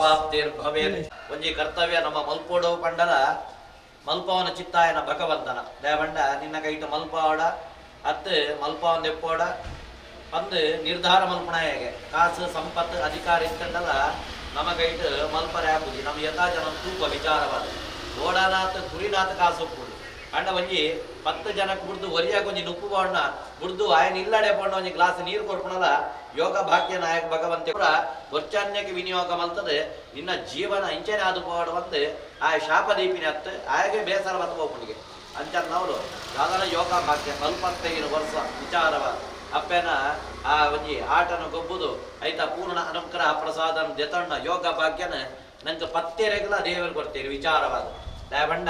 ಯೋಗಾವಾಪ್ತಿರ್ಭವೇತ್. ಒಂಜಿ ಕರ್ತವ್ಯ ನಮ್ಮ ಮಲ್ಪೋಡು ಪಂಡಲ ಮಲ್ಪವನ ಚಿತ್ತಾಯನ ಭಗವಂತನ ದೇವಂಡ ನಿನ್ನ ಕೈಟ ಮಲ್ಪಾವಡ ಅತ್ತು ಮಲ್ಪವನ್ ದೆಪ್ಪೋಡ ಪಂದು ನಿರ್ಧಾರ ಮಲ್ಪಣಾಯಗೆ ಕಾಸು ಸಂಪತ್ತು ಅಧಿಕಾರ ಇತ್ತಂಡಲ ನಮ್ಮ ಕೈಟ್ ಮಲ್ಪರೆ ಆಪುಜಿ. ನಮ್ಮ ಯಥಾ ಜನ ತೂಕ ವಿಚಾರವಾದ ಓಡಾನಾಥ ಕುರಿನಾಥ ಕಾಸು ಒಪ್ಪುಡು ಅಂಡ ಒಂಜಿ 10 ಜನಕ್ಕೆ ಬುಡ್ದು ಒರಿಯಾಗ ಒಂಜಿ ನುಪ್ಪು ಬೋಣ ಬುಡ್ದು ಆಯನ ಇಲ್ಲಡೆ ಬೋಣ ಒಂಜಿ ಗ್ಲಾಸ್ ನೀರು ಕೊಡ್ಪಣಲ ಯೋಗ ಭಾಗ್ಯ ನಾಯಕ ಭಗವಂತ ಪೂರ ವರ್ಚಾನ್ಯಕ್ಕೆ ವಿನಿಯೋಗ ಮಲ್ತದೆ ನಿನ್ನ ಜೀವನ ಇಂಚನೆ ಆದು ಪೋಡುವಂತೆ ಆ ಶಾಪ ದೀಪಿನ ಅತ್ತು ಆಯಗೆ ಬೇಸರ ಬತ್ತ ಹೋಗ್ಬಿಡಿಗೆ ಅಂಚನ್ನವರು ಯಾವ್ದಾರ ಯೋಗ ಭಾಗ್ಯ 45 ವರ್ಷ ವಿಚಾರವ ಅಪ್ಪೆನ ಆ ಒಂಜಿ ಆಟನ ಗೊಬ್ಬುದು ಐತ ಪೂರ್ಣ ಅನುಗ್ರಹ ಪ್ರಸಾದನ ದೆತಣ್ಣ ಯೋಗ ಭಾಗ್ಯನ ನಂಗೆ ಪತ್ತೆರೆಗ್ಲ ದೇವರು ಕೊಡ್ತೀರಿ ವಿಚಾರವಾದ ದಾಯಬಂಡ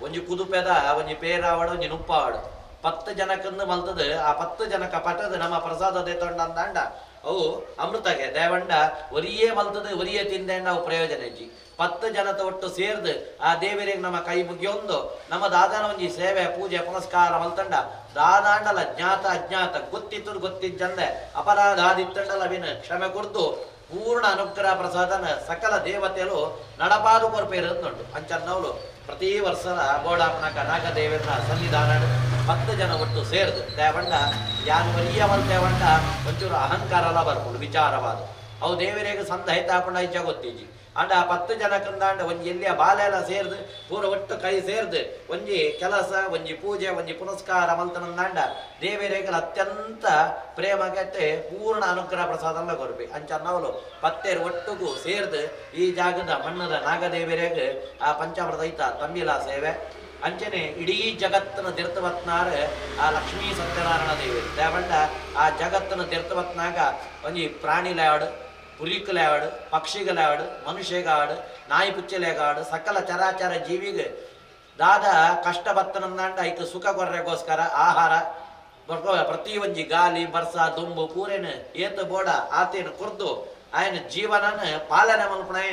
ಒಂಜಿ ಕುದುಪೆದ ಒಂಜಿ ಪೇರಾವಡು ಒಂಜಿ ನುಪ್ಪಾವಡು 10 ಜನಕ್ಕಂದು ಮಲ್ತದ ಆ 10 ಜನಕ ಪಟದ ನಮ್ಮ ಪ್ರಸಾದ ದೇತೊಂಡ ಅಂದಾಂಡ ಅವು ಅಮೃತಗೆ ದೇವಂಡ ಒರಿಯೇ ಮಲ್ತದ ಒರಿಯೇ ತಿಂದೆಂಡ ಅವು ಪ್ರಯೋಜನ ಇಜ್ಜಿ. 10 ಜನತ ಒಟ್ಟು ಸೇರ್ದು ಆ ದೇವರಿಗೆ ನಮ್ಮ ಕೈ ಮುಗಿಯೊಂದು ನಮ್ಮ ದಾದನ ಒಂಜಿ ಸೇವೆ ಪೂಜೆ ಪುನಸ್ಕಾರ ಮಲ್ತಂಡ ದಾದಾಂಡಲ ಜ್ಞಾತ ಅಜ್ಞಾತ ಗೊತ್ತಿತ್ತು ಗೊತ್ತಿಜ್ಜಂದೆ ಅಪರಾಧಾದಿತ್ತಂಡಲ ವಿನ ಕ್ಷಮೆ ಕೊರ್ದು ಪೂರ್ಣ ಅನುಗ್ರಹ ಪ್ರಸಾದನ ಸಕಲ ದೇವತೆಗಳು ನಡಪಾದು ಕೊರ್ಪೇರುಂಟು. ಅಂಚನ್ನವಳು ಪ್ರತಿ ವರ್ಷದ ಬೋಡಾಪನಕ ನಾಗದೇವರನ ಸನ್ನಿಧಾನ 10 ಜನ ಒಟ್ಟು ಸೇರ್ದು ದೇವಂಡ ಯಾನು ವರಿಯ ದೇವಂಡ ಒಂಚೂರು ಅಹಂಕಾರ ಎಲ್ಲ ಬರ್ಕೊಂಡು ವಿಚಾರವಾದ ಅವು ದೇವರಿಗೆ ಸಂದ ಹೆತ್ತಾಪಂಡ ಇಚ್ಛೆ ಗೊತ್ತೀಜಿ. ಅಂಡ ಆ 10 ಜನಕ್ಕಂದಾಂಡ ಒಂಜಿ ಎಲ್ಲಿಯ ಬಾಲೆ ಎಲ್ಲ ಸೇರ್ದು ಪೂರ ಒಟ್ಟು ಕೈ ಸೇರ್ದು ಒಂಜಿ ಕೆಲಸ ಒಂಜಿ ಪೂಜೆ ಒಂಜಿ ಪುನಸ್ಕಾರ ಮಲ್ತನಂದಾಂಡ ದೇವರಿಗೆ ಅತ್ಯಂತ ಪ್ರೇಮಗತ್ತೆ ಪೂರ್ಣ ಅನುಗ್ರಹ ಪ್ರಸಾದ ಕೊರ್ಪಿ. ಅಂಚನ್ನವಳು ಪತ್ತೇರು ಒಟ್ಟುಗೂ ಸೇರ್ದು ಈ ಜಾಗದ ಮಣ್ಣದ ನಾಗದೇವರಿಗೆ ಆ ಪಂಚಾಮೃತ ಐತ ತಂಬಿಲ ಸೇವೆ ಅಂಚನೆ ಇಡೀ ಜಗತ್ತನ ದಿರ್ತವತ್ನಾರ ಆ ಲಕ್ಷ್ಮೀ ಸತ್ಯನಾರಾಯಣ ದೇವರು ದೇವಂಡ ಆ ಜಗತ್ತನ ದಿರ್ತವತ್ನಾಗ ಒಂಜಿ ಪ್ರಾಣಿಲಾಡು ಪುರಿಕಲಾಡು ಪಕ್ಷಿಗಳಾಡು ಮನುಷ್ಯಗಾಡು ನಾಯಿ ಪುಚ್ಚಲೆಗಾಡು ಸಕಲ ಚರಾಚರ ಜೀವಿಗೆ ದಾದ ಕಷ್ಟ ಬತ್ತನಂದಾಂಡ ಐತ ಸುಖ ಕೊರ್ರೆಗೋಸ್ಕರ ಆಹಾರ ಪ್ರತಿ ಒಂಜಿ ಗಾಲಿ ಬರ್ಸ ದುಂಬು ಪೂರೇನು ಏತ ಬೋಡ ಆತೇನು ಕೊರ್ದು ಆಯನ ಜೀವನನ ಪಾಲನೆ ಮಲ್ಪಣೆ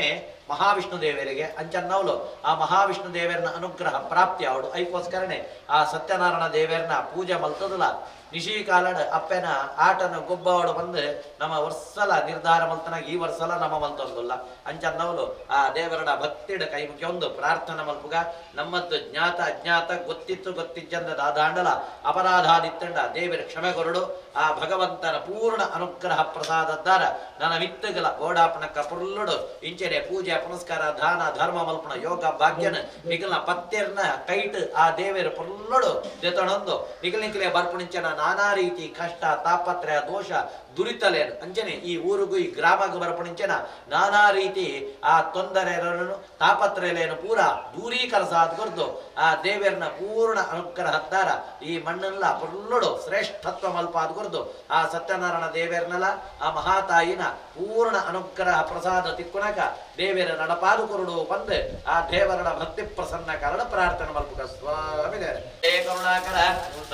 ಮಹಾವಿಷ್ಣು ದೇವರಿಗೆ ಅಂಚನ್ನವಳು ಆ ಮಹಾವಿಷ್ಣು ದೇವರನ ಅನುಗ್ರಹ ಪ್ರಾಪ್ತಿ ಅವಳು ಐಕೋಸ್ಕರನೆ ಆ ಸತ್ಯನಾರಾಯಣ ದೇವರನ್ನ ಪೂಜೆ ಮಲ್ತದಲ್ಲ ನಿಶೀಕಾಲಡ ಅಪ್ಪೆನ ಆಟನ ಗೊಬ್ಬವಳು ಬಂದು ನಮ್ಮ ವರ್ಷಲ ನಿರ್ಧಾರ ಮಲ್ತನಾಗ ಈ ವರ್ಷಲ ನಮ್ಮ ಮಲ್ತೊಂದುಲ್ಲ ಅಂಚನ್ನವಳು ಆ ದೇವರಡ ಭಕ್ತಿಡ ಕೈ ಮುಗಿಯೊಂದು ಪ್ರಾರ್ಥನೆ ಮಲ್ಪುಗ ನಮ್ಮದ್ದು ಜ್ಞಾತ ಅಜ್ಞಾತ ಗೊತ್ತಿತ್ತು ಗೊತ್ತಿಜ್ಜಂದ ದಾದಾಂಡಲ ಅಪರಾಧಾದಿತ್ತಂಡ ದೇವರ ಕ್ಷಮೆ ಕೊರಡು ಆ ಭಗವಂತನ ಪೂರ್ಣ ಅನುಗ್ರಹ ಪ್ರಸಾದದ್ದಾರ ನನ್ನ ಮಿತ್ತಗಳ ಓಡಾಪಣಕ್ಕ ಪುರ್ಲುಡು ಇಂಚನೆ ಪೂಜೆ ಪುನಸ್ಕಾರ ದಾನ ಧರ್ಮ ಮಲ್ಪಣ ಯೋಗ ಭಾಗ್ಯನ ನಿಗಲ್ನ ಪತ್ತೆರ್ನ ಕೈಟ್ ಆ ದೇವರ ಪುರ್ಲುಡು ದೆತಣೊಂದು ನಿಗಲ್ ನಿಕಲೆ ಬರ್ಪುಣಿಂಚನ ನಾನಾ ರೀತಿ ಕಷ್ಟ ತಾಪತ್ರಯ ದೋಷ ದುರಿತಲೇನು ಅಂಚನೆ ಈ ಊರಿಗೂ ಈ ಗ್ರಾಮಗೂ ಬರ್ಪುಣಿಂಚನ ನಾನಾ ರೀತಿ ಆ ತೊಂದರೆಗಳನ್ನು ತಾಪತ್ರಯಲೇನು ಪೂರ ದೂರೀಕರಿಸಾದ ಕೊರ್ದು ಆ ದೇವರನ್ನ ಪೂರ್ಣ ಅನುಗ್ರಹದ್ದಾರ ಈ ಮಣ್ಣನ್ನೆಲ್ಲ ಪುರ್ಲುಡು ಶ್ರೇಷ್ಠತ್ವ ಮಲ್ಪಾದ ಕೊರ್ದು ಆ ಸತ್ಯನಾರಾಯಣ ದೇವರನ್ನೆಲ್ಲ ಆ ಮಹಾತಾಯಿನ ಪೂರ್ಣ ಅನುಗ್ರಹ ಪ್ರಸಾದ ತಿಕ್ಕುನಕ ದೇವರ ನಡಪಾದು ಕೊರಡು ಬಂದು ಆ ದೇವರನ ಭಕ್ತಿ ಪ್ರಸನ್ನ ಕಾರಣ ಪ್ರಾರ್ಥನೆ ಮಲ್ಪುಕ ಸ್ವಾಮಿ ದೇವರೇ ಕರುಣಾಕರ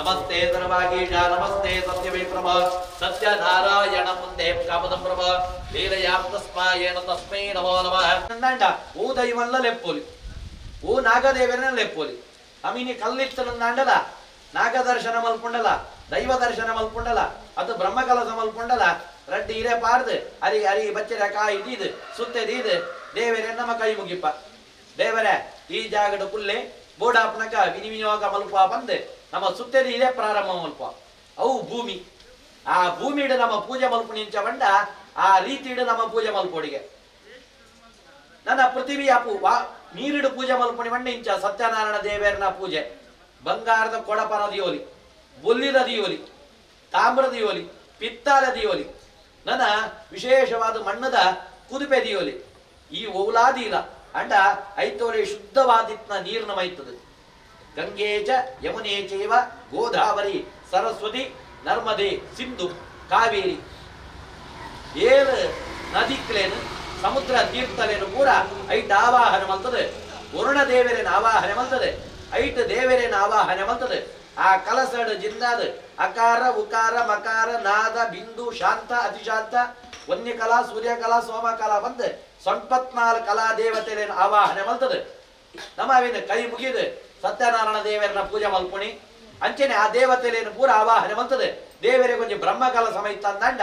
ನಮಸ್ತೆ ಸರ್ವಾಗೀಶ ನಮಸ್ತೆ ಸತ್ಯವೇ ಪ್ರಭ ಸತ್ಯನಾರಾಯಣ ಮುಂದೆ ಕಾಮದಂ ಪ್ರಭ ಲೀಲಯಾಪ್ತಸ್ಮಾಯೇನ ತಸ್ಮೈ ನಮೋ ನಮಃ. ಅಂದಾಂಡ ಓ ದೈವಲ್ಲ ಲೆಪ್ಪೋಲಿ ಓ ನಾಗದೇವರನ್ನ ಲೆಪ್ಪೋಲಿ ಅಮೀನಿ ಕಲ್ಲಿತ್ತನಂದಾಂಡಲ ನಾಗದರ್ಶನ ಮಲ್ಪುಂಡಲ ದೈವ ದರ್ಶನ ಮಲ್ಪುಂಡಲ ಅದು ಬ್ರಹ್ಮಕಲಸ ಮಲ್ಪುಂಡಲ ರಡ್ಡಿ ಇರೆ ಪಾರ್ದು ಅರಿ ಅರಿ ಬಚ್ಚರ ಕಾಯಿ ದೀದು ಸುತ್ತೆ ದೀದು ದೇವರೇ ನಮ್ಮ ಕೈ ಮುಗಿಪ್ಪ ದೇವರೇ ಈ ಜಾಗದ ಕುಲ್ಲೆ ಬೋಡಾಪನಕ ವಿನಿಯೋಗ ಮಲ್ಪ ಬಂದು ನಮ್ಮ ಸುತ್ತೆದ ಇದೇ ಪ್ರಾರಂಭ ಮಲ್ಪ ಅವು ಭೂಮಿ ಆ ಭೂಮಿಡು ನಮ್ಮ ಪೂಜೆ ಮಲ್ಪ ನಿಂಚ ಬಂಡ ಆ ರೀತಿಡು ನಮ್ಮ ಪೂಜೆ ಮಲ್ಪೋಡಿಗೆ ನನ್ನ ಪೃಥ್ವಿ ಅಪು ವಾ ನೀರಿಡು ಪೂಜೆ ಮಲ್ಪುಣಿ ಬಂಡ ಇಂಚ ಸತ್ಯನಾರಾಯಣ ದೇವರನ ಪೂಜೆ ಬಂಗಾರದ ಕೊಡಪನ ದಿಯೋಲಿ ಬೊಲ್ಲಿದ ದಿಯೋಲಿ ತಾಮ್ರದ ದಿಯೋಲಿ ಪಿತ್ತಾಲ ದಿಯೋಲಿ ನನ್ನ ವಿಶೇಷವಾದ ಮಣ್ಣದ ಕುದುಪೆ ದಿಯೋಲಿ ಈ ಓಲಾದಿಲ್ಲ ಅಂಡ ಐತೋಲೆ ಶುದ್ಧವಾದಿತ್ನ ನೀರಿನ ಮೈತದೆ ಗಂಗೇಚ ಯಮುನೇ ಚೈವ ಗೋದಾವರಿ ಸರಸ್ವತಿ ನರ್ಮದೆ ಸಿಂಧು ಕಾವೇರಿ 7 ನದಿಕ್ಲೇನು ಸಮುದ್ರ ತೀರ್ಥಲೇನು ಪೂರ ಐಟ್ ಆವಾಹನೆ ಮಲ್ತದೆ ವರುಣ ದೇವರೇನ ಆವಾಹನೆ ಮಲ್ತದೆ ಐಟ್ ದೇವರೇನ ಆವಾಹನೆ ಮಲ್ತದೆ ಆ ಕಲಸಡು ಜಿಂದಾದ ಅಕಾರ ಉಕಾರ ಮಕಾರ ನಾದ ಬಿಂದು ಶಾಂತ ಅತಿಶಾಂತ ವನ್ಯಕಲಾ ಸೂರ್ಯಕಲಾ ಸೋಮಕಲಾ ಬಂದು 84 ಕಲಾ ದೇವತೆಲೇನು ಆವಾಹನೆ ಮಲ್ತದೆ ನಮ್ಮ ಅವಿನ ಕೈ ಮುಗಿದು ಸತ್ಯನಾರಾಯಣ ದೇವರನ್ನ ಪೂಜೆ ಮಲ್ಪುಣಿ ಅಂಚನೆ ಆ ದೇವತೆಲೇನು ಪೂರ ಆವಾಹನೆ ಮಲ್ತದೆ ದೇವರಿಗೆ ಕೊಂಚ ಬ್ರಹ್ಮಕಲ ಸಮೇತ ಅಂದಂಡ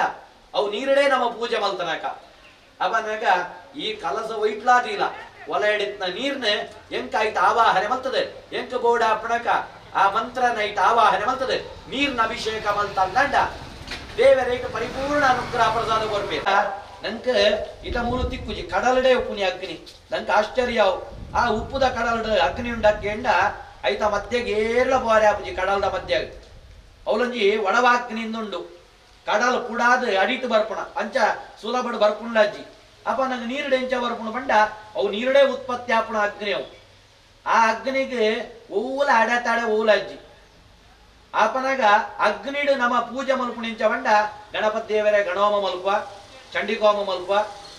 ಅವು ನೀರಡೇ ನಮ್ಮ ಪೂಜೆ ಮಲ್ತನಕ ಅವನಾಗ ಈ ಕಲಸ ಒಯ್ಟ್ಲಾದಿಲ್ಲ ಒಲ ಹಿಡಿತ್ನ ನೀರ್ನ ಎಂಕ ಐತ ಆವಾಹನೆ ಮಲ್ತದೆ ಎಂಕ ಬೋಡ ಅಪ್ಪಣಕ ಆ ಮಂತ್ರನ ಐತ ಆವಾಹನೆ ಮಲ್ತದೆ ನೀರ್ನ ಅಭಿಷೇಕ ಮಲ್ತಂಡ ದೇವರೇಕ ಪರಿಪೂರ್ಣ ಅನುಗ್ರಹ ಪ್ರಸಾದ ಕೊರ್ಪೆ ನಂಕ ಇತ ಮೂಲು ತಿಕ್ಕುಜಿ ಕಡಲಡೆ ಉಪ್ಪುನಿ ಅಗ್ನಿ ನಂಕ ಆಶ್ಚರ್ಯ ಆ ಉಪ್ಪುದ ಕಡಲಡ ಅಗ್ನಿ ಉಂಡಕ್ಕೇಂಡ ಐತ ಮಧ್ಯಗೆ ಏರ್ಲ ಬೋರೆ ಆಪುಜಿ ಕಡಲ್ದ ಮಧ್ಯ ಅವಲೊಂಜಿ ಒಡವಾಗ್ನಿಂದುಂಡು ಕಡಲ್ ಪುಡಾದ ಅಡಿಟ್ ಬರ್ಪುಣ ಅಂಚ ಸುಲಭಡು ಬರ್ಪುಂಡಜ್ಜಿ ಅಪ್ಪ ನಂಗೆ ನೀರುಡೆ ಎಂಚ ಬರ್ಪುಣ ಬಂಡ ಅವು ನೀರುಡೆ ಉತ್ಪತ್ತಿ ಆಪುಣ ಅಗ್ನಿ ಅವು ಆ ಅಗ್ನಿಗೆ ಓಲ ಅಡೆತಾಡೆ ಓಲ ಅಜ್ಜಿ ಆಪನಾಗ ಅಗ್ನಿಡು ನಮ್ಮ ಪೂಜೆ ಮಲ್ಪುಣ ಇಂಚ ಬಂಡ ಗಣಪತಿ ದೇವರೇ ಗಣೋಮ ಮಲ್ಪ ಚಂಡಿಕೋಮ ಮಲ್ಪ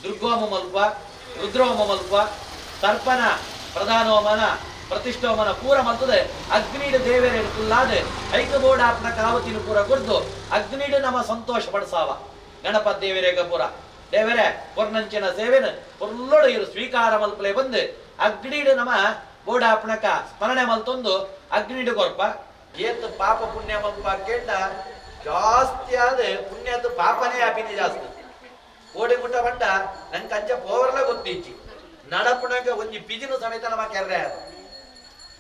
ದುರ್ಗೋಮ ಮಲ್ಪ ರುದ್ರೋಮ ಮಲ್ಪ ಸರ್ಪನ ಪ್ರಧಾನೋಮನ ಪ್ರತಿಷ್ಠೋಮನ ಪೂರ ಮಲ್ತದೆ ಅಗ್ನಿಡು ದೇವರೇ ಕುಲ್ಲಾದ ಐಕ ಬೋರ್ಡ್ ಆಪನ ಕಾವತಿನ ಪೂರ ಕೊರ್ದು ಅಗ್ನಿಡು ನಮ್ಮ ಸಂತೋಷ ಪಡಿಸಾವ ಗಣಪತಿ ದೇವರೇ ಪೂರ ದೇವರೇ ಪೊರ್ನಂಚಿನ ಸೇವೆನ ಪೊರ್ಲೊಡು ಇರು ಸ್ವೀಕಾರ ಮಲ್ಪಲೆ ಬಂದು ಅಗ್ನಿಡು ನಮ್ಮ ಬೋಡಾಪಣಕ ಸ್ಮರಣೆ ಮಲ್ತೊಂದು ಅಗ್ನಿಡು ಕೊರ್ಪ ಏತ್ ಪಾಪ ಪುಣ್ಯ ಮಲ್ಪ ಕೇಂಡ ಜಾಸ್ತಿ ಆದ ಪುಣ್ಯದ ಪಾಪನೇ ಆಪಿನಿ ಜಾಸ್ತಿ ಕೋಡಿ ಮುಟ್ಟ ಬಂಡ ನಂಗೆ ಅಂಚ ಪೋವರ್ಲ ಗೊತ್ತಿಜ್ಜಿ ನಡಪುಣಕ ಒಂಜಿ ಪಿಜಿನ ಸಮೇತ ನಮ್ಮ ಕೆರ್ರೆ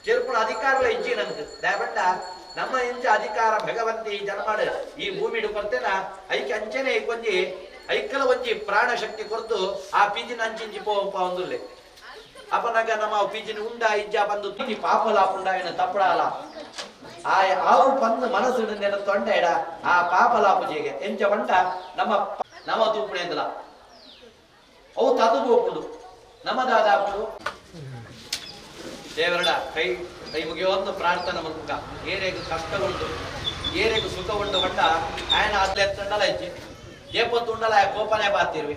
ಕೆರ್ಪುಣ ಅಧಿಕಾರಲ ಇಜ್ಜಿ ನಂಗೆ ದಯಬಂಡ ನಮ್ಮ ಎಂಚ ಅಧಿಕಾರ ಭಗವಂತಿ ಜನ್ಮಾಡು ಈ ಭೂಮಿಡು ಕೊರ್ತೇನ ಐಕೆ ಅಂಚನೆ ಒಂಜಿ ಐಕಲ ಒಂಜಿ ಪ್ರಾಣ ಶಕ್ತಿ ಕೊರ್ದು ಆ ಪಿಜಿನ ಅಂಚಿಂಚಿ ಪೋಪ ಒಂದುಲ್ಲೆ ಅಪನಾಗ ನಮ್ಮ ಪಿಜಿನ ಉಂಡ ಇಜ್ಜ ಬಂದು ತಿಂಡಿ ಪಾಪಲ ಪುಂಡ ಏನ ತಪ್ಪಡಾಲ ಆ ಆವು ಬಂದು ಮನಸ್ಸು ನೆನ ತೊಂಡೆ ಆ ಪಾಪಲಾಪುಜಿಗೆ ಎಂಚ ಬಂಟ ನಮ್ಮ ನಮ್ಮ ತೂಪುಣೆ ಅಂದಲ ಅವು ತದು ಹೋಪುಂಡು ನಮ್ಮ ದಾದಾಪುಂಡು ದೇವರಡ ಕೈ ಕೈ ಮುಗಿಯೋಂದು ಪ್ರಾರ್ಥನೆ ಮಲ್ಪುಗ ಏರೇಗು ಕಷ್ಟ ಉಂಟು ಏರೇಗು ಸುಖ ಉಂಟು ಬಂಡ ಆಯನ ಅದ್ಲೆತ್ತಂಡಲ ಇಜ್ಜಿ ಏಪೊತ್ತುಂಡಲ ಕೋಪನೆ ಬಾತಿರ್ವಿ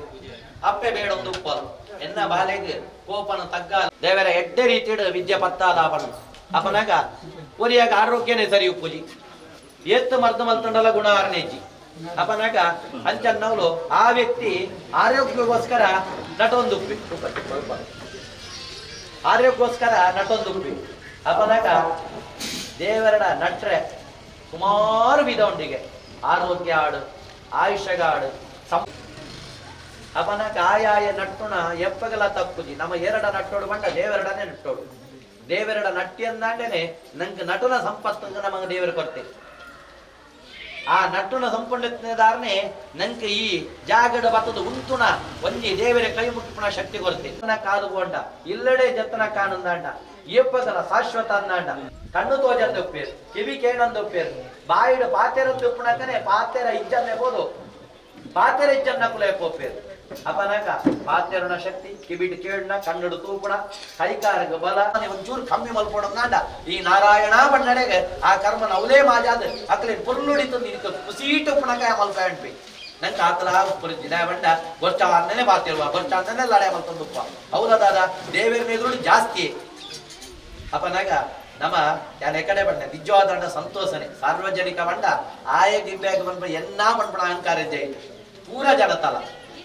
ಅಪ್ಪೆ ಬೇಡ ಒಂದು ಉಪ್ಪಲು ಎನ್ನ ಬಾಲೆಗ್ ಕೋಪನ ತಗ್ಗ ದೇವರ ಎಡ್ಡೆ ರೀತಿಡು ವಿದ್ಯೆ ಪತ್ತಾದ ಅಪನ ಅಪನಾಗ ಒರಿಯಾಗ ಆರೋಗ್ಯನೇ ಸರಿ ಉಪ್ಪುಜಿ ಎತ್ತು ಮರ್ದು ಮಲ್ತಂಡಲ ಗುಣ ಆರನೇಜಿ ಅಪನಾಗ ಅಂಚನ್ನವಳು ಆ ವ್ಯಕ್ತಿ ಆರೋಗ್ಯಕ್ಕೋಸ್ಕರ ನಟೊಂದು ಉಪ್ಪಿ ಆರೋಗ್ಯಕ್ಕೋಸ್ಕರ ನಟೊಂದು ಉಪ್ಪಿ ಅಪನಾಗ ದೇವರಡ ನಟ್ರೆ ಸುಮಾರು ವಿಧ ಉಂಡಿಗೆ ಆರೋಗ್ಯ ಆಡು ಆಯುಷ್ಯಗಾಡು ಅಪನಾಗ ಆಯಾಯ ನಟ್ಟುಣ ಎಪ್ಪಗಲ ತಪ್ಪುಜಿ ನಮ್ಮ ಎರಡ ನಟ್ಟೋಡು ಬಂಡ ದೇವರಡನೆ ನಟ್ಟೋಡು ದೇವರಡ ನಟ್ಟಿಯಂದಾಂಡನೆ ನಂಗೆ ನಟುನ ಸಂಪತ್ತು ನಮಗೆ ದೇವರು ಕೊಡ್ತೆ ಆ ನಟ್ಟುನ ಸಂಪಣ್ಣದಾರನೆ ನಂಗೆ ಈ ಜಾಗಡ ಬತ್ತದ ಉಂತುಣ ಒಂಜಿ ದೇವರ ಕೈ ಮುಟ್ಟಿಪುಣ ಶಕ್ತಿ ಕೊರತೆ ಕಾದು ಕೊಂಡ ಇಲ್ಲಡೆ ಜತ್ತನ ಕಾಣಂದಾಂಡ ಏಪ್ಪಗಲ ಶಾಶ್ವತ ಅಂದಾಂಡ ಕಣ್ಣು ತೋಜಂದ ಉಪ್ಪೇರು ಕಿವಿ ಕೇಳಂದ ಉಪ್ಪೇರು ಬಾಯಿಡು ಪಾತೆರಂದ ಉಪ್ಪುಣಕನೆ ಪಾತೆರ ಇಜ್ಜನ್ನೆ ಬೋದು ಪಾತೆರ ಇಜ್ಜನ್ನ ಕುಲೆ ಪೋಪೇರು ಅಪನಾಗ ಪಾತೆರಣ ಶಕ್ತಿ ಕಿಬಿಟ್ ಕೇಳಣ ಕಣ್ಣಡು ತೂಪುಣ ಕೈಕಾರಗ ಬಲ ಒಂಚೂರು ಕಮ್ಮಿ ಮಲ್ಪೋಣ ಈ ನಾರಾಯಣ ಬಣ್ಣಡೆಗೆ ಆ ಕರ್ಮನ ಅವಲೇ ಮಾಜಾದ ಅಕ್ಲೆ ಪೊರ್ಲುಡಿತು ನಿನಕ ಕುಸೀಟು ಪುಣಕಾಯ ಮಲ್ಪ ಅಂಟ್ಪಿ ನಂಗೆ ಆತಲ ಪುರಿಜಿನ ಬಂಡ ಗೊರ್ಚ ಅನ್ನನೇ ಬಾತಿರುವ ಗೊರ್ಚ ಅನ್ನನೇ ಲಡೆ ಮಲ್ತಂದುಪ್ಪ ಹೌದಾ ದಾದಾ ದೇವೇರ್ನ ಎದುರು ಜಾಸ್ತಿ ಅಪನಾಗ ನಮ್ಮ ಯಾನ್ ಎಕಡೆ ಬಂಡ ನಿಜವಾದ ಸಂತೋಷನೆ ಸಾರ್ವಜನಿಕ ಬಂಡ ಆಯ ಗಿಬ್ಬ್ಯಾಗ ಬಂದ ಎನ್ನಾ ಬಂಡ್ಪಣ ಅಹಂಕಾರ ಇದ್ದೆ ಪೂರ ಜನತಲ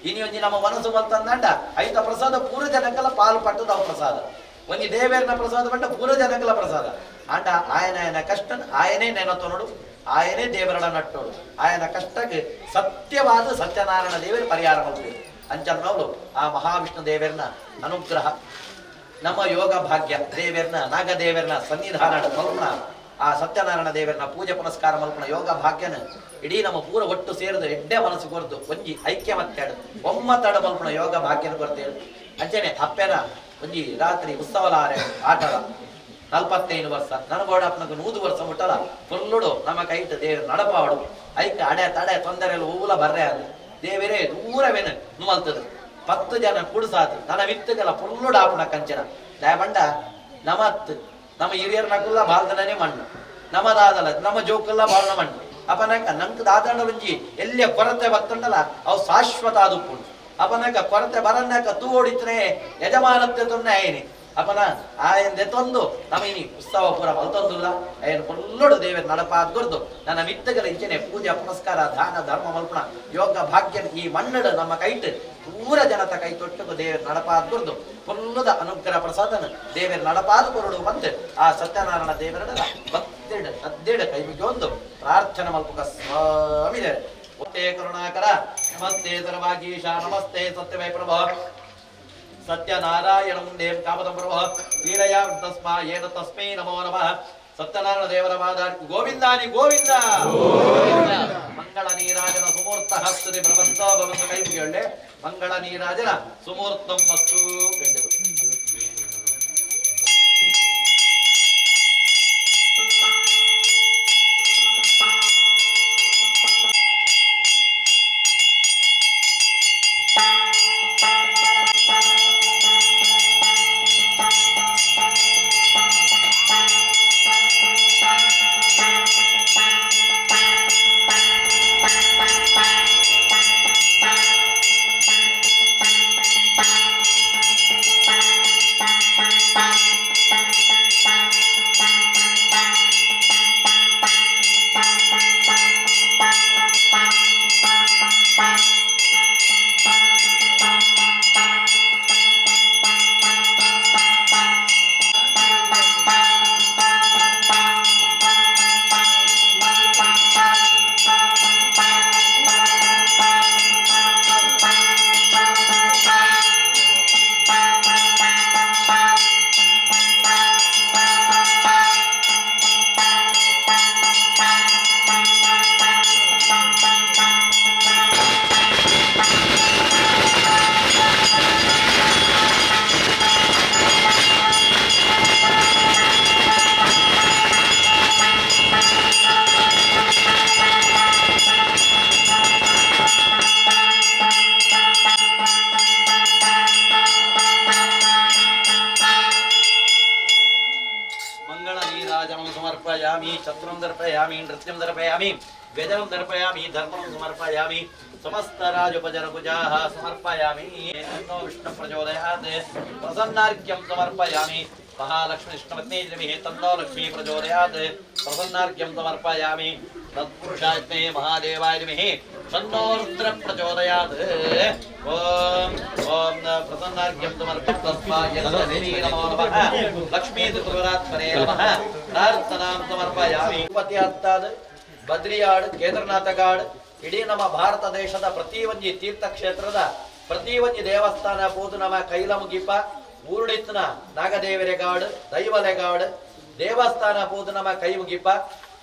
ಇನಿ ಒಂಜಿ ನಮ್ಮ ಮನಸ್ಸು ಮಲ್ತಂದಾಂಡ ಐತ ಪ್ರಸಾದ ಪೂರ ಜನಕ್ಕಲ ಪಾಲು ಪಟ್ಟದ ಅವು ಪ್ರಸಾದ ಒಂಜಿ ದೇವೇರ್ನ ಪ್ರಸಾದ ಬಂಡ ಪೂರ ಜನಕ್ಕಲ ಪ್ರಸಾದ ಆಂಡ ಆಯನ ಆಯನ ಕಷ್ಟ ಆಯನೇ ನೆನತೊನಡು ಆಯನೇ ದೇವರಡ ನಟ್ಟೋಡು ಆಯನ ಕಷ್ಟಕ್ಕೆ ಸತ್ಯವಾದ ಸತ್ಯನಾರಾಯಣ ದೇವರು ಪರಿಹಾರ ಮಲ್ಪೇರು ಅಂಚನ್ನವಳು ಆ ಮಹಾವಿಷ್ಣು ದೇವರನ ಅನುಗ್ರಹ ನಮ್ಮ ಯೋಗ ಭಾಗ್ಯ ದೇವೇರ್ನ ನಾಗದೇವರ್ನ ಸನ್ನಿಧಾನ ಮಲ್ಪಣ ಆ ಸತ್ಯನಾರಾಯಣ ದೇವರನ್ನ ಪೂಜೆ ಪುನಸ್ಕಾರ ಮಲ್ಪಣ ಯೋಗ ಭಾಗ್ಯನ ಇಡೀ ನಮ್ಮ ಪೂರ ಒಟ್ಟು ಸೇರಿದ ಎಡ್ಡೆ ಮನಸ್ಸು ಕೊರದು ಒಂಜಿ ಐಕ್ಯ ಮತ್ತಾಡು ಒಮ್ಮತ್ತಾಡ ಮಲ್ಪಣ ಯೋಗ ಭಾಗ್ಯನ ಕೊರ್ತೇಳು ಅಂಚನೆ ಅಪ್ಪೆನ ಒಂಜಿ ರಾತ್ರಿ ಉತ್ಸವಲಾರೆ ಆಟದ 45 ವರ್ಷ ನನ್ನ ಬೋಡಪ್ಪನకు 100 ವರ್ಷ ಮುಟ್ಟಲ ಫುಲ್ಲುಡು ನಮ್ಮ ಕೈಟ್ ದೇವರು ನಡಪಾವಡು ಐಕ ಅಡೆ ತಡೆ ತೊಂದರೆ ಹೂವುಲ ಬರ್ರೆ ಅದು ದೇವರೇ ದೂರವೇನು ನುಮಲ್ತದ 10 ಜನ ಕುಡಿಸಾದು ನನ್ನ ವಿತ್ತುಗಲ ಫುಲ್ಲುಡು ಆಪುಣ ಕಂಚನ ದಯಬಂಡ ನಮತ್ ನಮ್ಮ ಹಿರಿಯರ್ನಕುಲ್ಲ ಬಾಲ್ದನೇ ಮಣ್ಣು ನಮ್ಮದಾದಲ್ಲ ನಮ್ಮ ಜೋಕಲ್ಲ ಬಾಳನ ಮಣ್ಣು ಅಪನಕ ನಂಗೆ ದಾದಂಡಲುಂಜಿ ಎಲ್ಲಿಯ ಕೊರತೆ ಬತ್ತಂಡಲ ಅವು ಶಾಶ್ವತ ಆದುಪ್ಪುಂಡು ಅಪನಕ ಕೊರತೆ ಬರನ್ನಕ ತೂ ಹೊಡಿತನೆ ಯಜಮಾನತ್ತೆ ತೊಂದರೆ ಆಯನಿ ಅಪನ ಆಯಂದೆ ತೊಂದು ನಮ್ಮ ಇನಿ ಉತ್ಸವ ಪೂರ ಮಲ್ತೊಂದುಲ್ಲ ಆಯನ ಫುಲ್ಲುಡು ದೇವರ ನಡಪಾದ ಗುರ್ದು ನನ್ನ ಮಿತ್ತಗಳ ಇಂಚನೆ ಪೂಜೆ ಪುನಸ್ಕಾರ ದಾನ ಧರ್ಮ ಮಲ್ಪಣ ಯೋಗ ಭಾಗ್ಯ ಈ ಮಣ್ಣಡು ನಮ್ಮ ಕೈಟ್ ಪೂರ ಜನತ ಕೈ ತೊಟ್ಟು ದೇವರ ನಡಪಾದ ಗುರ್ದು ಫುಲ್ಲುದ ಅನುಗ್ರಹ ಪ್ರಸಾದನ ದೇವರ ನಡಪಾದ ಕೊರಡು ಬಂದು ಆ ಸತ್ಯನಾರಾಯಣ ದೇವರಡ ಬತ್ತೆಡು ಅದ್ದೇಡು ಕೈ ಮುಗಿಯೊಂದು ಪ್ರಾರ್ಥನೆ ಮಲ್ಪುಕ ಸ್ವಾಮಿ ನಮಸ್ತೆ ಕರುಣಾಕರ ನಮಸ್ತೆ ಸರ್ವಾಗೀಶ ನಮಸ್ತೆ ಸತ್ಯವೈ ಪ್ರಭೋ. Satyanarayana ಮುಂದೆ ಕಾಮದಂ ಪ್ರಭೋ ಲೀಲಯಾ ತಸ್ಮಾ ಏನ ತಸ್ಮೈ ನಮೋ ನಮಃ. ಸತ್ಯನಾರಾಯಣ ದೇವರ ಪಾದ ಗೋವಿಂದಾನಿ ಗೋವಿಂದ. ಮಂಗಳ ನೀರಾಜನ ಸುಮೂರ್ತ ಹಸ್ತದೆ ಭವಂತ ಭವಂತ ಕೈ ಮುಗಿಯೊಳ್ಳೆ ಮಂಗಳ ನೀರಾಜನ ಸುಮೂರ್ತಂ ಮತ್ತು ಗಂಡೆ. ಛತ್ರಂ ದರ್ಪಯಾಮಿ, ನೃತ್ಯಂ ದರ್ಪಯಾಮಿ, ಗಜಂ ದರ್ಪಯಾಮಿ, ಧರ್ಮಂ ಸಮರ್ಪಯಾಮಿ, ಸಮಸ್ತ ರಾಜೋಪಜರಭುಜಾಃ ಸಮರ್ಪಯಾಮಿ. ತನ್ನೋ ವಿಷ್ಣು ಪ್ರಚೋದಯಾತ್. ಪ್ರಸನ್ನಾರ್ಘ್ಯಂ ಸಮರ್ಪಯಾಮಿ. ಮಹಾಲಕ್ಷ್ಮೀ ವಿಷ್ಣುಪತ್ನಿ ದ್ರವಿಃ ತನ್ನೋ ಲಕ್ಷ್ಮೀ ಪ್ರಚೋದಯಾತ್. ಪ್ರಸನ್ನಾರ್ಘ್ಯಂ ಸಮರ್ಪಯಾಮಿ. ತತ್ಪುರುಷಾಯ ಮಹಾದೇವಾಯ ಧೀಮಹಿ ತನ್ನೋ ರುದ್ರ ಪ್ರಚೋದಯಾತ್. ಓಂ ಓಂ ಪ್ರಸನ್ನಾರ್ಘ್ಯಂ ಸಮರ್ಪಯಾಮಿ. ತಸ್ಮಾಯ ನಮೋ ನಮಃ. ಲಕ್ಷ್ಮೀ ತ್ರಿಪುರಾತ್ಮನೇ ನಮಃ. ಪ್ರಾರ್ಥನಾಂ ಸಮರ್ಪಯಾಮಿ. ತಿರುಪತಿ ಹತ್ತಾದ ಬದ್ರಿಯಾಡ್, ಕೇದಾರನಾಥ ಗಾಡ್, ಇಡೀ ನಮ್ಮ ಭಾರತ ದೇಶದ ಪ್ರತಿ ಒಂಜಿ ತೀರ್ಥಕ್ಷೇತ್ರದ ಪ್ರತಿ ಒಂಜಿ ದೇವಸ್ಥಾನ ಪೋದು ನಮ್ಮ ಕೈಲ ಮುಗಿಪ ಊರುಡಿತ್ನ ನಾಗದೇವರೆಗಾಡು ದೈವಲೆಗಾಡು ದೇವಸ್ಥಾನ ಪೋದು ನಮ್ಮ ಕೈ ಮುಗಿಪ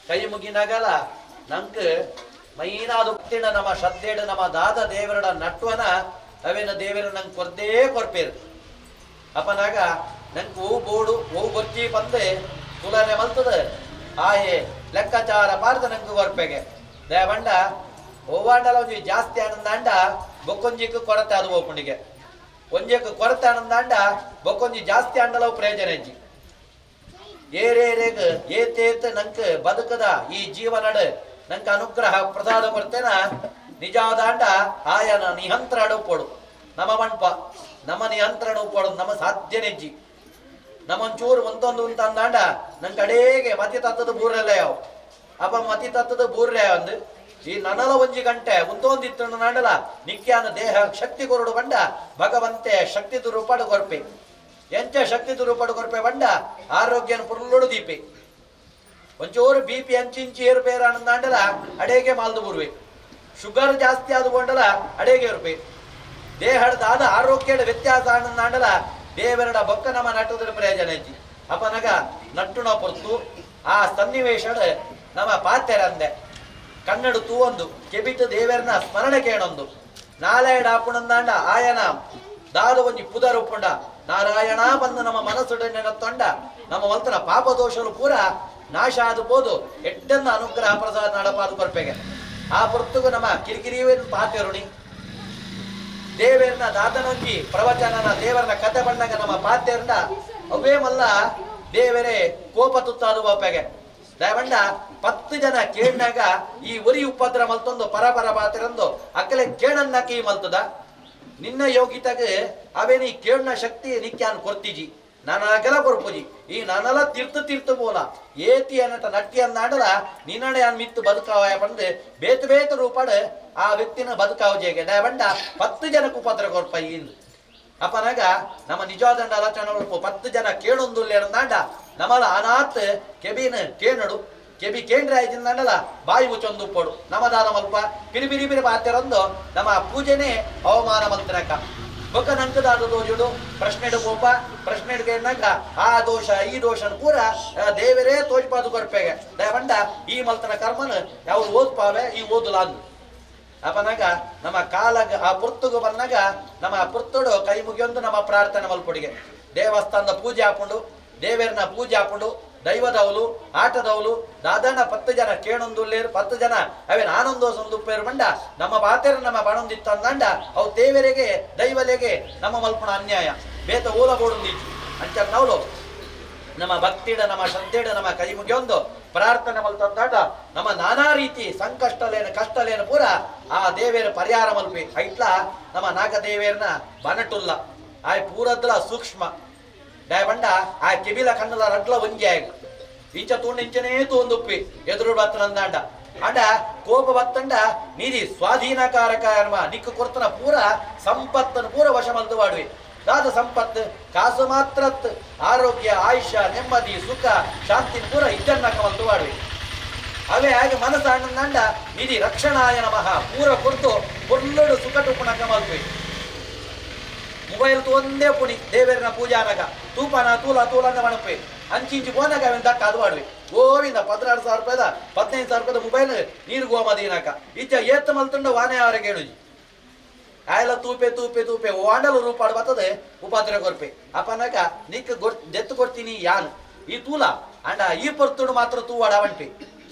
ಕೈ ಮುಗಿನಗಲ ನಂಕ್ ಮೈನಾದು ತಿಣ ನಮ್ಮ ಶ್ರದ್ಧೆಡು ನಮ್ಮ ದಾದ ದೇವರಡ ನಟ್ವನ ಅವೇನ ದೇವರ ನಂಗೆ ಕೊರ್ದೇ ಕೊರ್ಪೇರು. ಅಪ್ಪನಾಗ ನಂಗೆ ಓ ಬೋಡು ಓ ಗೊಚ್ಚಿ ಬಂದೆ ತುಲನೆ ಮಲ್ತದ ಆಯೆ ಲೆಕ್ಕಾಚಾರ ಪಾರ್ದ ನಂಗೆ ಕೊರ್ಪೆಗೆ ದಯಬಂಡ ಓವಾಂಡಲ ಒಂಜಿ ಜಾಸ್ತಿ ಆನಂದಾಂಡ ಬೊಕ್ಕೊಂಜಿக்கு ಕೊರತೆ ಅದು ಓಪುಂಡಿಗೆ ಒಂಜಕ್ಕೆ ಕೊರತೆ ಆನಂದಾಂಡ ಬೊಕ್ಕೊಂಜಿ ಜಾಸ್ತಿ ಆಂಡಲವು ಪ್ರಯೋಜನ ಇಜ್ಜಿ. ಏರೇರೇಗ್ ಏತೇತ ನಂಗೆ ಬದುಕದ ಈ ಜೀವನಡು ನಂಗೆ ಅನುಗ್ರಹ ಪ್ರಸಾದ ಕೊಡ್ತೇನ ನಿಜಾದಾಂಡ ಆಯನ ನಿಯಂತ್ರಣ ಪೋಡು ನಮ್ಮ ಮಂಪ ನಮ್ಮ ನಿಯಂತ್ರಣ ಪೋಡು ನಮ್ಮ ಸಾಧ್ಯನೆಜ್ಜಿ. ನಮ್ಮೊಂಚೂರು ಒಂದೊಂದು ಅಂತಂದಾಂಡ ನಂಗೆ ಕಡೆಗೆ ಮತಿ ತತ್ತದ ಬೂರೆಲ್ಲ ಯಾವ ಅಪ್ಪ ಮತಿ ತತ್ತದ ಬೂರ್ರೆ ಅಂದು ಈ ನನಲ ಒಂಜಿ ಗಂಟೆ ಒಂದೊಂದಿತ್ತು ನಾಡಲ ನಿಕ್ಯಾನ ದೇಹ ಶಕ್ತಿ ಕೊರಡು ಬಂಡ ಭಗವಂತೆ ಶಕ್ತಿ ದುರುಪಾಡು ಕೊರ್ಪೆ ಎಂಚ ಶಕ್ತಿ ದುರುಪಾಡು ಕೊರ್ಪೆ ಬಂಡ ಆರೋಗ್ಯನ ಪುರುಳುಡು ದೀಪೆ ಒಂಚೂರು ಬಿ ಪಿ ಅಂಚಿಂಚಿ ಏರುಪೇರು ಆನಂದಾಂಡಲ ಅಡೇಗೆ ಮಾಲ್ದು ಬುರುವೆ ಶುಗರ್ ಜಾಸ್ತಿ ಆದುಕೊಂಡಲ ಅಡೇಗೆ ಇರುಪೆ ದೇಹದ ಆರೋಗ್ಯದ ವ್ಯತ್ಯಾಸ ಆನಂದಾಂಡಲ ದೇವರಡ ಬೊಕ್ಕ ನಮ್ಮ ನಟ್ಟುದ್ರ ಪ್ರಯೋಜನ ಇಜ್ಜಿ. ಅಪನಗ ನಟ್ಟುನ ಪೊರ್ತು ಆ ಸನ್ನಿವೇಶದ ನಮ್ಮ ಪಾತೆರಂದೆ ಕನ್ನಡ ತೂವೊಂದು ಕೆಬಿಟ್ಟು ದೇವರನ ಸ್ಮರಣೆ ಕೇಳೊಂದು ನಾಳೆಡ ಆಪುಣಂದಾಂಡ ಆಯನ ದಾದ ಒಂಜಿ ಪುದರ್ ಉಪ್ಪುಂಡ ನಾರಾಯಣ ಬಂದು ನಮ್ಮ ಮನಸ್ಸು ನೆನತ್ತೊಂಡ ನಮ್ಮ ಮಲ್ತನ ಪಾಪದೋಷರು ಪೂರ ನಾಶ ಆದ ಪೋದು ಎಡ್ಡನ್ನ ಅನುಗ್ರಹ ಪ್ರಸಾದ ನಡಪಾದ ಕೊರ್ಪೆಗೆ ಆ ಪೊರ್ತುಗು ನಮ್ಮ ಕಿರಿಕಿರಿವೇ ಪಾತೆರುಣಿ ದೇವರನ್ನ ದಾದನೊಂಜಿ ಪ್ರವಚನನ ದೇವರನ್ನ ಕತೆ ಬಣ್ಣಗ ನಮ್ಮ ಪಾತೆರ್ನ ಅವೇ ಮಲ್ಲ ದೇವರೇ ಕೋಪ ತುತ್ತಾದ ಒಪ್ಪೆಗೆ ದಯವಂಡ 10 ಜನ ಕೇಳಿನಾಗ ಈ ಒರಿ ಉಪದ್ರ ಮಲ್ತೊಂದು ಪರಪರ ಪಾತೆರಂದು ಅಕ್ಕಲೆ ಕೇಳನ್ನ ಕೀ ಮಲ್ತದ ನಿನ್ನ ಯೋಗಿತಾಗ ಅವೇ ನೀ ಕೇಳನ ಶಕ್ತಿ ನಿಕ್ಯಾನ್ ಕೊರ್ತಿಜಿ ನಾನಾಗಲ ಕೊರ್ಪುಜಿ ಈ ನಾನಲ ತೀರ್ಥ ತೀರ್ಥ ಬೋಲ ಏತಿ ಅನ್ನಟ ನಟ್ಟಿ ಅಂದಾಡಲ ನಿನ್ನಡೆ ಅನ್ ಮಿತ್ತು ಬದುಕಾವಯ ಪಂದು ಬೇತ ಬೇತ ರೂಪಾಡು ಆ ವ್ಯಕ್ತಿನ ಬದುಕಾವಜೇಗೆ ದಯವಂಡ 10 ಜನಕ್ಕೆ ಉಪದ್ರ ಕೊರ್ಪ ಇಂದು. ಅಪ್ಪನಾಗ ನಮ್ಮ ನಿಜವಾದಂಡ ಆಲೋಚನೆ 10 ಜನ ಕೇಳೊಂದುಲ್ಲೇರಂದಾಂಡ ನಮ್ಮಲ ಅನಾಥ ಕೆಬಿನ ಕೇನಡು ಕೆಬಿ ಕೇಂದ್ರ ಆಯ್ತಿಂದಾಂಡಲ ಬಾಯಿ ಮುಚ್ಚೊಂದು ಉಪ್ಪೋಡು ನಮದಾನ ಮಲ್ಪ ಪಿರಿ ಪಿರಿ ಪಿರಿ ಪಾತೆರಂದು ನಮ್ಮ ಪೂಜೆನೇ ಅವಮಾನ ಮಲ್ತಿರಕ. ಬೊಕ್ಕ ನಂಕದಾದ ತೋಜುಡು ಪ್ರಶ್ನೆಡು ಪೋಪ ಪ್ರಶ್ನೆಡ್ಗೆ ಆ ದೋಷ ಈ ದೋಷನ ಪೂರ ದೇವರೇ ತೋಜ್ಪಾದು ಕೊರ್ಪೆಗೆ ದಯವಂಡ ಈ ಮಲ್ತನ ಕರ್ಮನ ಯಾವ್ದು ಓದ್ಪಾವೆ ಈ ಓದುಲಾಂದು ಅಪನಾಗ ನಮ್ಮ ಕಾಲಗ ಆ ಪುರ್ತುಗು ಬಂದಾಗ ನಮ್ಮ ಪುರ್ತುಡು ಕೈ ಮುಗಿಯೊಂದು ನಮ್ಮ ಪ್ರಾರ್ಥನೆ ಮಲ್ಪೊಡಿಗೆ ದೇವಸ್ಥಾನದ ಪೂಜೆ ಹಾಕೊಂಡು ದೇವರನ್ನ ಪೂಜೆ ಹಾಕೊಂಡು ದೈವದವಲು ಆಟದವಲು ದಾದನ 10 ಜನ ಕೇಣೊಂದುಲ್ಲೇರು 10 ಜನ ಅವೇನು ಆನಂದೋಸೊಂದುಪ್ಪೇರು ಬಂಡ ನಮ್ಮ ಬಾತೆರು ನಮ್ಮ ಬಣೊಂದಿತ್ತಂದಂಡ ಅವು ದೇವರಿಗೆ ದೈವಲೆಗೆ ನಮ್ಮ ಮಲ್ಪುಣ ಅನ್ಯಾಯ ಬೇತ ಓಲ ಬೋಡೊಂದಿತ್ತು ಅಂಚನ್ನವಳು ನಮ್ಮ ಭಕ್ತಿಡ ನಮ್ಮ ಶ್ರದ್ಧೆಡ ನಮ್ಮ ಕೈ ಮುಗಿಯೊಂದು ಪ್ರಾರ್ಥನೆ ಮಲ್ತಂದಾಟ ನಮ್ಮ ನಾನಾ ರೀತಿ ಸಂಕಷ್ಟಲೇನು ಕಷ್ಟಲೇನು ಪೂರ ಆ ದೇವೇರ ಪರಿಹಾರ ಮಲ್ಪಿ ಐಟ್ಲ ನಮ್ಮ ನಾಗದೇವೇರ್ನ ಬನಟುಲ್ಲ ಆಯ್ ಪೂರದ್ಲ ಸೂಕ್ಷ್ಮ ಡಾಯಬಂಡ ಆ ಕಿಬಿಲ ಕಣ್ಣಲ ರಡ್ಲ ಒಂಜಿ ಆಗ ಇಂಚ ತೂಂಡ ಇಂಚನೇ ತೂಂದುಪ್ಪಿ ಎದುರು ಬತ್ತನಂದಾಂಡ ಅಂಡ ಕೋಪ ಬತ್ತಂಡ ನೀದಿ ಸ್ವಾಧೀನಕಾರಕ ನಿಕ್ಕು ಕೊರ್ತನ ಪೂರ ಸಂಪತ್ತನ್ನು ಪೂರ ವಶ ಮಲ್ತು ವಾಡುವಿ ದಾದ ಸಂಪತ್ತು ಕಾಸು ಮಾತ್ರತ್ ಆರೋಗ್ಯ ಆಯುಷ್ಯ ನೆಮ್ಮದಿ ಸುಖ ಶಾಂತಿ ಪೂರ ಇದ್ದನ್ನ ಮಲ್ತು ವಾಡುವಿ ಅವೇ ಹಾಗೆ ಮನಸ್ಸು ಅಣ್ಣಂಡ ನಿಧಿ ರಕ್ಷಣಾಯ ನಮಃ ಪೂರ ಕೊರ್ತು ಪೊರ್ಲುಡು ಸುಖ ಟುಪ್ಪುಣಕ ಮಲ್ಪಿ ಮೊಬೈಲ್ ಒಂದೇ ಪುಣಿ ದೇವೇರನ ಪೂಜಾನಗ ತೂಪನ ತೂಲ ತೂಲನ್ನ ಮಣಪಿ ಅಂಚಿಂಚಿ ಬೋನಾಗ ಅವನ್ ದಕ್ಕ ಅದು ಮಾಡುವಿ ಗೋವಿಂದ 16,000 ರೂಪಾಯಿದ 15,000 ರೂಪಾಯಿದ ಮೊಬೈಲ್ ನೀರು ಗೋಮದೀನಕ ಇಚ್ಚ ಏತ್ತ ಮಲ್ತುಂಡ ವಾನೆ ಅವರಿಗೆ ಹೇಳುಜಿ ಆಯಲ ತೂಪೆ ತೂಪೆ ತೂಪೆ ವಾಂಡಲು ರೂಪಾಡು ಬರ್ತದೆ ಉಪಾದ್ರೆ ಕೊರ್ಪೆ ಅಪನಕ ನಿಕ್ ದೆತ್ತು ಕೊಡ್ತೀನಿ ಯಾನು ಈ ತೂಲ ಅಂಡ ಈ ಪೊರ್ತುಡು ಮಾತ್ರ ತೂವಾಡ వంటి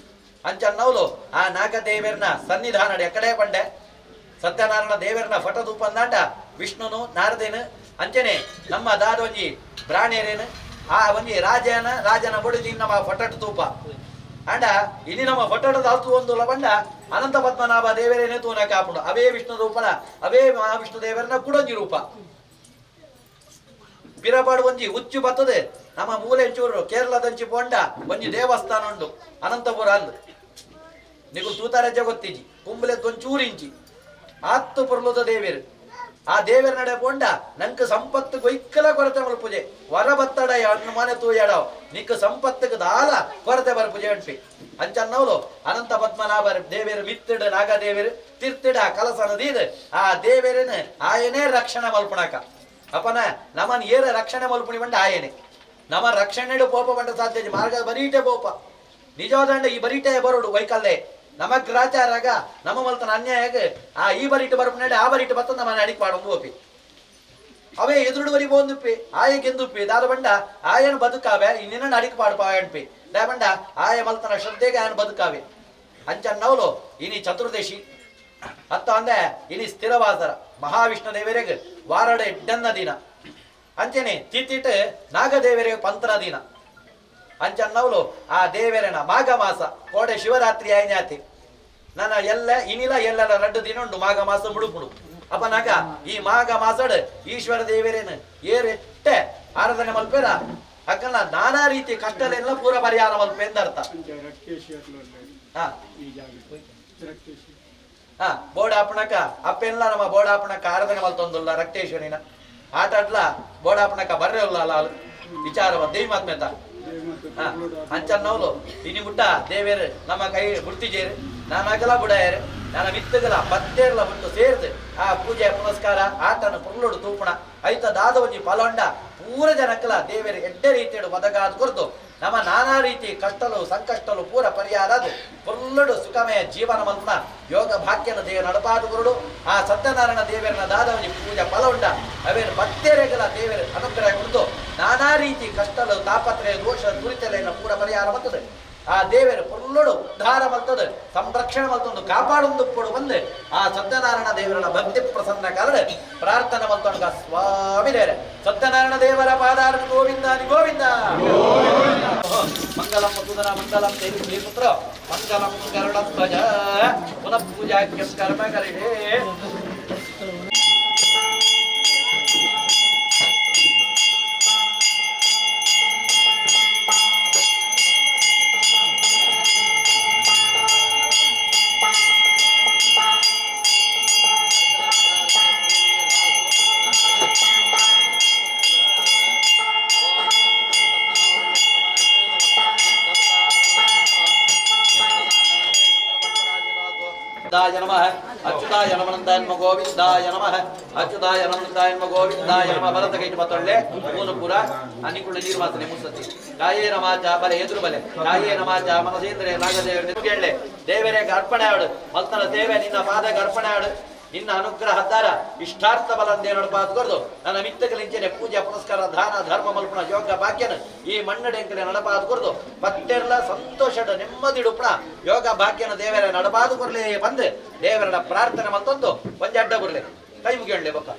ಅಂಚನ್ನವಲು ಆ ನಾಗದೇವರನ ಸನ್ನಿಧಾನ ಎಕ್ಕಡೆ ಬಂಡೆ ಸತ್ಯನಾರಾಯಣ ದೇವರನ ಫಟ ತೂಪಂದಾಂಡ ವಿಷ್ಣುನು ನಾರದೇನು ಅಂಚನೆ ನಮ್ಮ ದಾದ ಒಂಜಿ ಬ್ರಾಣ್ಯರೇನು ಆ ಒಂಜಿ ರಾಜನ ರಾಜನ ಬುಡಿದಿ ನಮ್ಮ ಫಟಟ್ ತೂಪ ಅಂಡ ಇಲ್ಲಿ ನಮ್ಮ ಫಟಟದ ಅಲ್ತು ಒಂದು ಬಂಡ ಅನಂತ ಪದ್ಮನಾಭ ದೇವರೇನೆ ತೂನ ಕಾಪುಂಡು ಅವೇ ವಿಷ್ಣು ರೂಪನ ಅವೇ ಮಹಾವಿಷ್ಣು ದೇವರನ ಕುಡೊಂಜಿ ರೂಪ ಪಿರಪಾಡು ಒಂಜಿ ಉಚ್ಚು ಬರ್ತದೆ ನಮ್ಮ ಮೂಲೆಂಚೂರು ಕೇರಳದಂಚಿ ಪೋಂಡ ಒಂಜಿ ದೇವಸ್ಥಾನ ಉಂಡು ಅನಂತಪುರ ಅಂದು ನಿಗು ತೂತಾರಜ್ಜ ಗೊತ್ತಿಜಿ ಕುಂಬಲೆ ಒಂಚೂರು ಇಂಚಿ ಆತ್ತು ಪುರ್ಲುದ ದೇವೇರು ಆ ದೇವರ ನಡೆ ಪೋಂಡ ನಂಗೆ ಸಂಪತ್ತು ಗೊಯ್ಕಲ ಕೊರತೆ ಮಲ್ಪುಜೆ ವರ ಬತ್ತಡ ಅಣ್ಣು ಮನೆ ತೂಯಡವ್ ನಿಕ್ಕ ಸಂಪತ್ತಿಗೆ ದಾಲ ಕೊರತೆ ಬರ್ಪುಜೆ ಅಂಟ್ಪಿ ಅಂಚನ್ನವಲು ಅನಂತ ಪದ್ಮನಾಭ ದೇವೇರು ಮಿತ್ತಿಡ ನಾಗದೇವೇರು ತಿರ್ತಿಡ ಕಲಸನ ದೀದ್ ಆ ದೇವೇರನ ಆಯನೇ ರಕ್ಷಣೆ ಮಲ್ಪುಣಕ ಅಪನ ನಮನ್ ಏರ ರಕ್ಷಣೆ ಮಲ್ಪುಣಿ ಬಂಡ ಆಯನೆ ನಮ್ಮ ರಕ್ಷಣೆಡು ಪೋಪ ಬಂಡ ಸಾಧ್ಯ ಮಾರ್ಗ ಬರೀಟೆ ಪೋಪ ನಿಜವಾದಂಡ ಈ ಬರೀಟೆ ಬರೋಡು ವೈಕಲ್ಲೆ ನಮ್ಮ ಗ್ರಾಚಾರಾಗ ನಮ್ಮ ಮಲ್ತನ ಅನ್ಯಾಯ ಆ ಈ ಬರೀಟು ಬರಪುನಾಡೆ ಆ ಬರೀಟು ಬತ್ತ ನಮ್ಮ ಅಡಿಕ್ ಪಾಡೊಂದು ಓಪಿ ಅವೇ ಎದುರುಡು ಬರಿ ಬೋಂದುಪ್ಪಿ ಆಯಗೆಂದುಪ್ಪಿ ದಾದ ಬಂಡ ಆಯನ ಬದುಕಾವೆ ಇನ್ನಿನ ಅಡಿಕ್ ಪಾಡು ಪಾಯಣ್ಪಿ ದಾಬಂಡ ಆಯ ಮಲ್ತನ ಶ್ರದ್ಧೆಗೆ ಆಯನ ಬದುಕಾವೆ ಅಂಚನ್ನವಲು ಇನಿ ಚತುರ್ದಶಿ ಅತ್ತ ಅಂದೆ ಇನಿ ಸ್ಥಿರವಾಸರ ಮಹಾವಿಷ್ಣು ದೇವರಿಗೆ ವಾರಡ ಎಡ್ಡನ್ನ ದಿನ ಅಂಚನೆ ತಿತ್ತಿಟ್ಟು ನಾಗದೇವರಿಗೆ ಪಂತನ ದಿನ ಅಂಚನ್ನವಲು ಆ ದೇವರನ ಮಾಘ ಮಾಸ ಕೋಡೆ ಶಿವರಾತ್ರಿ ಆಯ್ನಾತಿ ನನ್ನ ಎಲ್ಲ ಇನಿಲ ಎಲ್ಲರ ರಡ್ಡು ದಿನ ಉಂಟು ಮಾಘ ಮಾಸ ಮುಡುಪುಡು ಅಪನಾಗ ಈ ಮಾಘ ಮಾಸಡ್ ಈಶ್ವರ ದೇವರೇನು ಏರೆಟ್ಟೆ ಆರಾಧನೆ ಮಲ್ಪೇರ ಅಕ್ಕನ ನಾನಾ ರೀತಿ ಕಷ್ಟಲೆಲ್ಲ ಪೂರ ಪರಿಹಾರ ಮಲ್ಪೆ ಎಂದ ಅರ್ಥ. ಹಾ ಬೋಡಾಪಣಕ ಅಪ್ಪೆಲ್ಲ ನಮ್ಮ ಬೋಡಾಪಣಕ ಆರಾಧನೆ ಮಲ್ತೊಂದುಲ್ಲ ರಕ್ತೇಶ್ವರಿನ ಆಟಾಡ್ಲ ಬೋಡಾಪಣಕ ಬರ್ರೆ ಅಲ್ಲ ವಿಚಾರವ ದೇವಿ ಮಾತ್ಮೆತ ಅಂಚನ್ನವಲು ಇನಿ ಮುಟ್ಟ ದೇವೇರು ನಮ್ಮ ಕೈ ಗುರ್ತಿಜೇರು ನಾನಾಗಲ ಬುಡಾಯರು ನನ್ನ ವಿತ್ತಗಲ ಪತ್ತೇರ್ಲ ಬಿಟ್ಟು ಸೇರ್ದು ಆ ಪೂಜೆ ಪುನಸ್ಕಾರ ಆಟನ ಪುರ್ಲುಡು ತೂಪಣ ಐತ ದಾದ ಒಂಜಿ ಫಲಂಡ ಪೂರ ಜನಕ್ಕಲ ದೇವೇರು ಎಡ್ಡೆ ರೀತಿಯಡು ಒದಗಾದ ಕೊರ್ದು ನಮ್ಮ ನಾನಾ ರೀತಿ ಕಷ್ಟಲು ಸಂಕಷ್ಟಲು ಪೂರ ಪರಿಹಾರ ಪುರ್ಲುಡು ಸುಖಮಯ ಜೀವನ ಮಲ್ಪನ ಯೋಗ ಭಾಗ್ಯನ ದೇವ ನಡಪಾದ ಗುರುಡು ಆ ಸತ್ಯನಾರಾಯಣ ದೇವರನ ದಾದ ಒಂಜಿ ಪೂಜೆ ಫಲವುಂಡ ಅವೇನು ಪತ್ತೇರೆಗಲ ದೇವರು ಅನುಗ್ರಹ ಕೊಡ್ದು ನಾನಾ ರೀತಿ ಕಷ್ಟಲು ತಾಪತ್ರೆ ದೋಷ ದುರಿತಲೆಯನ್ನು ಪೂರ ಪರಿಹಾರ ಬರ್ತದೆ. ಆ ದೇವರು ಪುರ್ಲುಡು ಉದ್ಧಾರ ಮಲ್ತದೆ ಸಂರಕ್ಷಣೆ ಮಲ್ತೊಂದು ಕಾಪಾಡೊಂದು ಪೊಡು ಬಂದು ಆ ಸತ್ಯನಾರಾಯಣ ದೇವರ ಭಕ್ತಿ ಪ್ರಸನ್ನ ಕಾಲದ ಪ್ರಾರ್ಥನೆ ಮಲ್ತೊಂಡ ಸ್ವಾಮಿ ದೇವರೇ ಸತ್ಯನಾರಾಯಣ ದೇವರ ಪಾದಾರ ಗೋವಿಂದ ಗೋವಿಂದ ಮಂಗಲಂ ಮಧುದನ ಮಂಗಲಂ ದೇವಿ ಶ್ರೀಪುತ್ರ ಮಂಗಲಂ ಗರುಡಧ್ವಜ ಪುನಃ ಪೂಜಾಖ್ಯ ಕರ್ಮ ಕರಿಣೆ. ನಮಃ ಅಚ್ಯುತಾಯ ನಮನಂದಾಯ ನಮ ಗೋವಿಂದಾಯ ನಮಃ. ಅಚ್ಯುತಾಯ ನಮನಂದಾಯ ನಮ ಗೋವಿಂದಾಯ ನಮಃ. ಬಲತ ಕೈಟ್ ಪತ್ತೊಳ್ಳೆ ಮೂನು ಪೂರ ಅನಿಕುಳ್ಳ ನೀರು ಮಾತನೆ ಮುಸತಿ. ಕಾಯೇ ನಮಾಚ ಬಲೆ ಎದುರು ಬಲೆ. ಕಾಯೇ ನಮಾಚ ಮನಸೇಂದ್ರೆ ನಾಗದೇವರು ಕೇಳಲೆ. ದೇವರೇ ಅರ್ಪಣೆ ಆಡು. ಮಲ್ತನ ಸೇವೆ ನಿನ್ನ ಪಾದಕ್ಕೆ ಅರ್ಪಣೆ ಆಡು. ನಿನ್ನ ಅನುಗ್ರಹ ದಾರ ಇಷ್ಟಾರ್ಥ ಬಲಂದೇ ನಡಪಾದ ಕೊರ್ದು ನನ್ನ ಮಿತ್ತಗಲಿಂಚನೆ ಪೂಜೆ ಪುನಸ್ಕಾರ ದಾನ ಧರ್ಮ ಮಲ್ಪುಣ ಯೋಗ ಭಾಗ್ಯನ ಈ ಮಣ್ಣಡೆಂಕಲೆ ನಡಪಾದ ಕೊರ್ದು ಪತ್ತೆರ್ಲ ಸಂತೋಷದ ನೆಮ್ಮದಿಡುಪಣ ಯೋಗ ಭಾಗ್ಯನ ದೇವರ ನಡಪಾದ ಕೊರ್ಲೆ ಬಂದು ದೇವರನ ಪ್ರಾರ್ಥನೆ ಮಲ್ತೊಂದು ಒಂಜಿ ಅಡ್ಡ ಬುರ್ಲೆ ಕೈ ಮುಗಿಯೊಳ್ಳೆ ಬೊಕ್ಕ.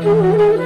Thank you.